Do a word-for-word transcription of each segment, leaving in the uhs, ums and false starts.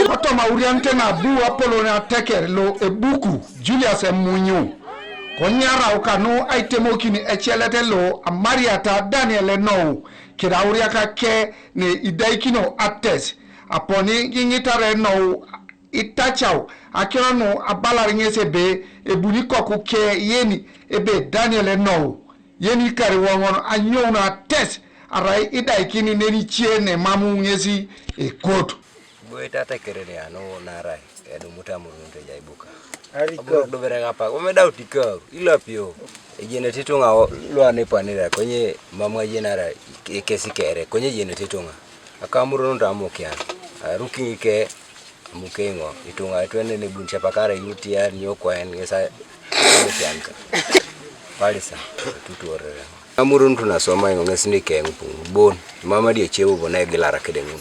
Kotoma aurianet na abu Apolon Ateker lo ebuku Julius Emunyu, konyarau kanu aitemokin ecielet lo amariata Daniel Enou, keda auriak ke ne idaikino ates, aponi ŋiŋitare Enou itacau akiro nu abalar ŋes ebe ebuni ikoku ke yeni ebe Daniel Enou. Yeni ikar iwoŋon anyoun ates, arai idaikin nenicie nemamu ŋesi ekot. Iboit atekerene anu naarai edumut amurunit ejai buka. Arikok. Abu dubere ŋapak, omedaut ikar, ilapio. Ejenete ituŋa o-, luanipanira, konye mam ajenara ikesi kere, konye ejenete ituŋa. Akamurunut amukian, arukiŋ ike, amuke iŋo, ituŋa etwene nebun cepakara iutian, nyokwaen, ŋesa, amukian ka. Palisa, tutuorere. Amurunut nasoma iŋo ŋes nikeŋ puŋ bon, mam adioce bobo na egilara kede ŋun.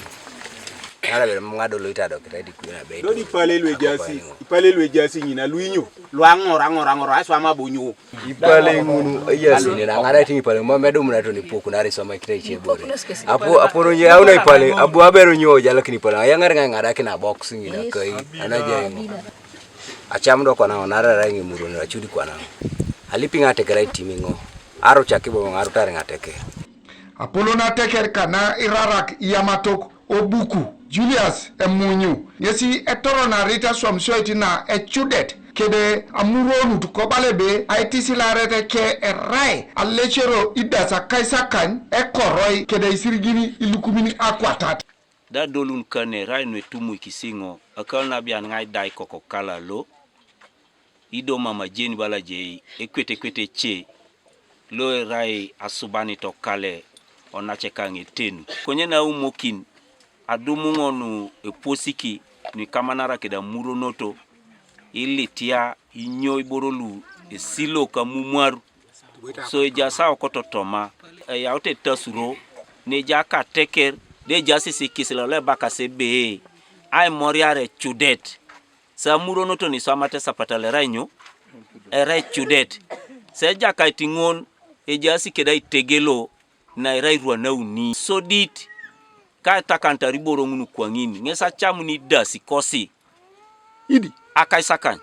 Nara bere mam ŋadolo itadokita idikui na beit. Dodi pale lu ejasi, ipale lu ejasi ŋina luinyo. Luaŋor, aŋor, aŋor, aswama bunyu. Ipale ŋunu, eyasi nina ŋara itiŋ ipale mam edum na toni puku nara isoma ikita ice bore. Apo, apo ronye auna ipale, abu aberu nyo ja lakini ipale. Ayaŋar ŋai ŋara kina box ŋina kai, ana jai ŋo. Acam do kwana ŋo, nara rai ŋi murun, acudi kwana ŋo. Alipi ŋatekera itimi ŋo. Aru caki bobo ŋaru tari ŋateke. Apolon Ateker kana irarak iyamatok obuku Julius Emunyu, ŋesi etoronarit aswamisoit na ecudet kede amuronut kobala ebe aitisilaret ke erai alecero idas akaisakany ekoroi kede isirigin ilukumin akwatat. Da dolun kane rai nuetumui kisiŋo, akal nabian ŋai da ikoko kalalo, ido mama jeni bala jei ekwetekwete ce, lo erai asubanit okale onace kaŋ etenu. Konye naumokin adumuŋon epwosiki nuikamanara keda amuronoto, ilitia inyo iboro lu esilok amumwar, so ejaas aokot toma, eyaut etasuro, neja akateker, nejaas isikis lolo ebakas ebe, aimoriar ecudet. Sa amuronoto niswamata esapat lo erai nyo? Erai ecudet. Sa ejakait ŋon ejaas keda itegelo na erai irwa nauni. Sodit, ka etakantar iboro ŋun kwaŋin, ŋes acamuni idasi kosi. Idi. Akaisakany.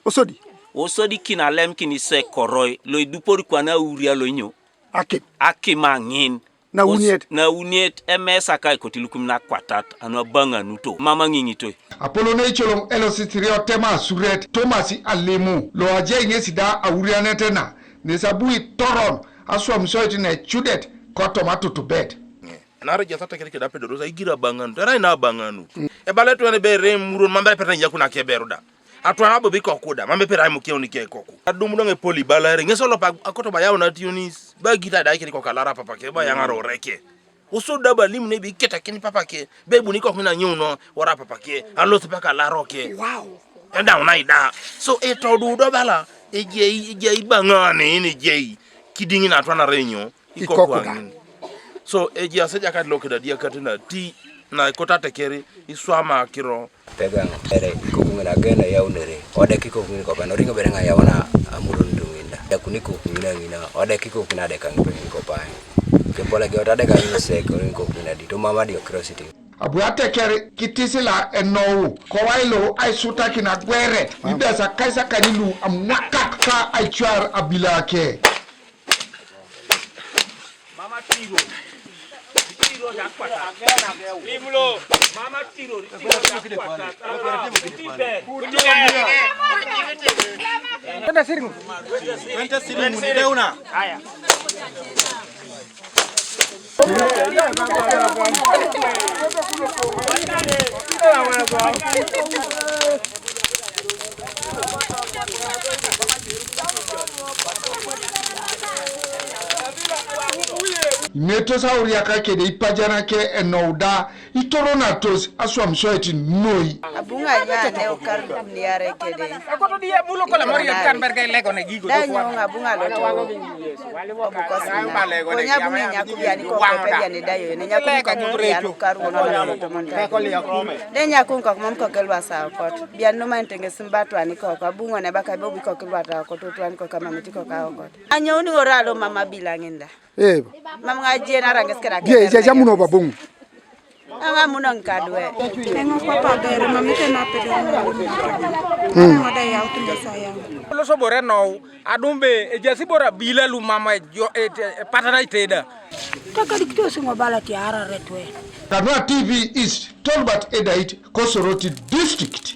Osodi. Osodikin alemikin isekoroi, lo idupori kwana auria lo inyo? Akim. Akim aŋin. Nauniet. Os-, nauniet emesa ka ikot ilukumin akwatat anu abaŋanuto, mam aŋiŋitoi. Apolon eicoloŋ elosisirio tema asuret Tomas Alimu, lo ajai ŋesi da aurianet na, nes abu itoron aswamisoit na ecudet kotoma tutubet. Naarai ejaas ateker keda apedorus aigira abaŋanut, erai na abaŋanut. Ebala etwan ebe ere emuron mam epet na inyakuna akeberu da. Atwan abobo ikoku da, mam epet aimukeun ike ikoku. Adum doŋ epol ibala ere, ŋes olop ag-, akoto ba yau nationis, ba gita da ikini ikoku alara papake, ba yaŋar oreke. Osodi da ba alim nebi iketakini papake, be buni ikoku ŋina nyouno, wara papake, alosi paka alaroke. Wow. Edau naida. So, etodu do bala, ejai, ejai baŋa ne, ejai, kidiŋ na atwanare inyo? Ikoku da. Ikoku aŋin. So, ejias ejakait lo kedadiakait nati, na ikoto ateker, iswama akiro. Pegaŋ, ere, ikoku ŋin agen eyaunere, odek ikoku ŋin kopen, oriŋo bere ŋa yauna amurun duŋin da. Yakuni ikoku ŋin aŋina, odek ikoku ŋin adeka ŋipe ŋin kopae. Kepol egeut adeka ŋin sek, oriŋo ikoku ŋin adi, tomam adio kirositi. Abu ateker kitisila enou, kowai lo aisutakin agweret, idas akaisakany lu amwakak ka aicwar abilake. Mama Tiro. Tiro ya kwata. Limlo. Mama Tiro, Tiro ya kwata. Kuti be. Kuti be. Kwenda siringu. Kwenda siringu, ni deuna. Haya. Imetos auriaka kede ipajanake enou da itoronatos aswamisoet noi. Abu ŋa nya ne okar dum niare kede. Da nyoŋ abu ŋa loto. Obukosi na. Konye abu ŋa nyaku biani ko pepe biani da yoyo. Ne nyaku ni ko mori anu karu wono na loto monta. De nyaku ni ko mom ko kelwa sa okot. Bian no man tenge simba twani ko ko. Abu ŋo ne baka bobi ko kelwa ta okot twani ko kama miti ko ka okot. Anyo ni ora lo mama bila ŋin da. Eba. Mam ŋa jien araŋ ŋes keda. Ye, ye, jamuno babung. Aŋa muno ŋkadwe. Eŋo papa gere mamite na pedo. Ŋo da yaw tinde saya. Loso bore nou, adum be ejasi bora bila lumama ejo epatana iteda. Takadi kitosi ŋo bala ti arare twe. Kanua T V East, Tolbert Edait, Kosoroti District.